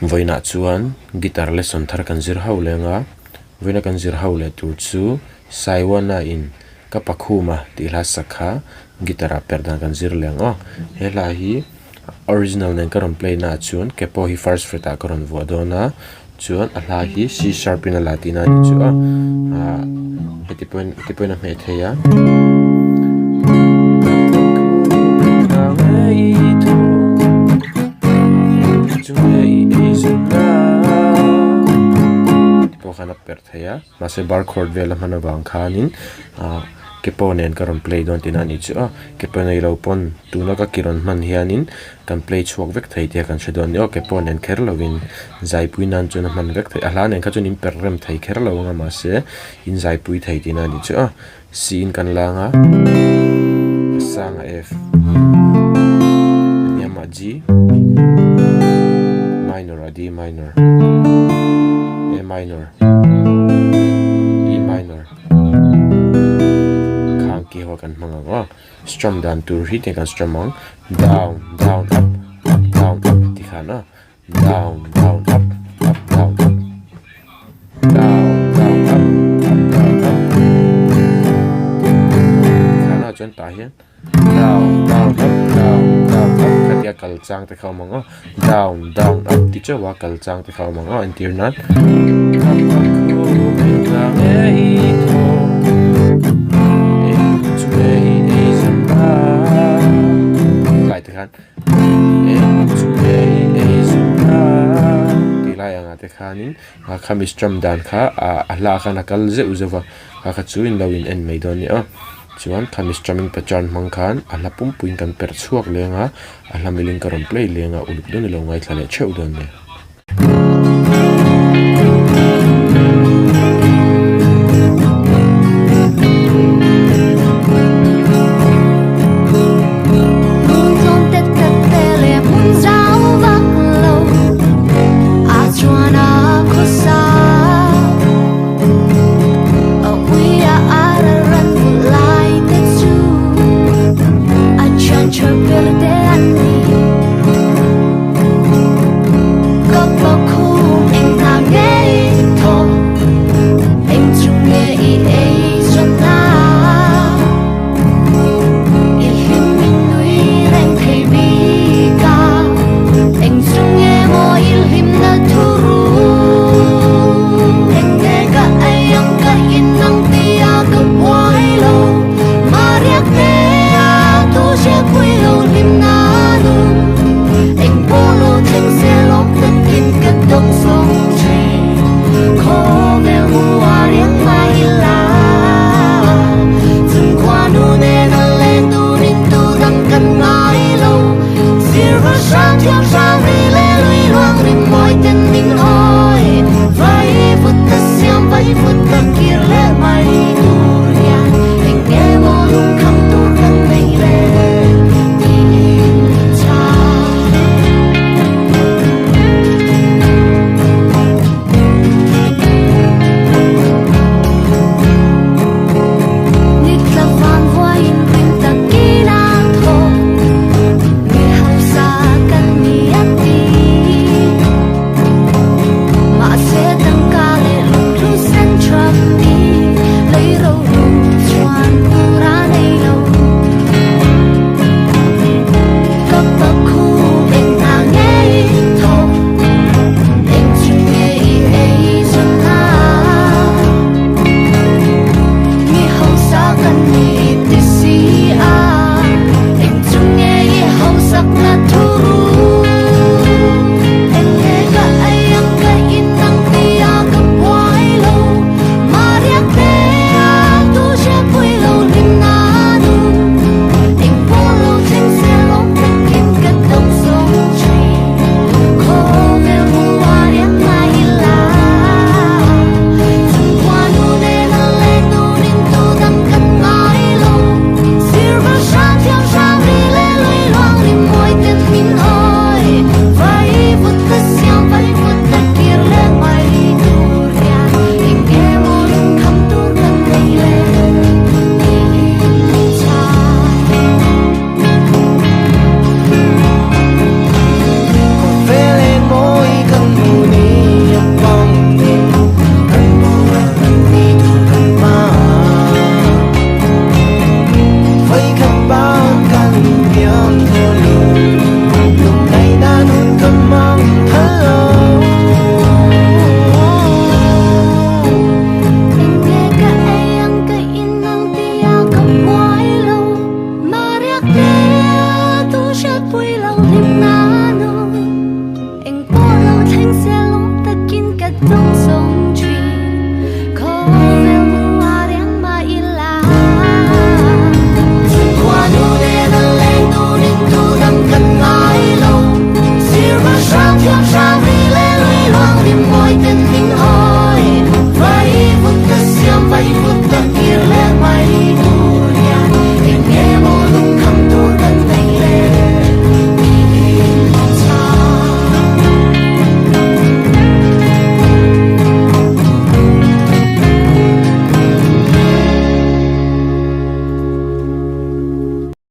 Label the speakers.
Speaker 1: Vawiinah chuan guitar lesson thar kan zir ho leng a, vawiina kan zir ho leh tur chu Saiwana in ka pakhuma tih hla sak kha guitar ah perh dan kan zir leng aw. He hla hi original nen ka rawn play na ah chuan capo hi first fret ah ka rawn vuah dawn a, chuan a hla hi C sharp in a la tihna a ni chu a, ah heti pawhin heti pawhin a hmeh thei a. Pawh khan a perh thei a mahse bar chord vel a hman avang khanin ah capo nen ka rawn play dawn tihna a nih chu a capo nei lo pawn tuna ka ki rawn hman hianin kan play chhuak vek thei tia kan hre dawn a ni aw capo nen kher lovin zaipui nan chuan a hman vek theih a hla nen kha chuan in perh rem thei kher lo ang a mahse in zaipui thei tihna a nih chu a C in kan lang a a sang a F a hniam ah G minor ah D minor A minor E minor khang ki ho kan hmang ang aw strum dan tur hi tiang kan strum ang down down up up down up tikhan aw down down up up down up down down up up down up tikhan ah chuan tah hian down down up down down up khatia kal chang te kha a awm ang aw down down up ti chauh a kal chang te kha a awm ang aw entir nan. Tih lai angah te khanin a khami strum dan kha ah a hla khan a kal zeuh zeuh va kha kha chu in lo in en mai dawn a ni a chuan khami strumming pattern hmang khan a hla pumpuiin kan perh chhuak leng a a hla milin ka rawn play leng a uluk dawn i lo ngaithla leh theuh dawn nia.
Speaker 2: Rimawiten.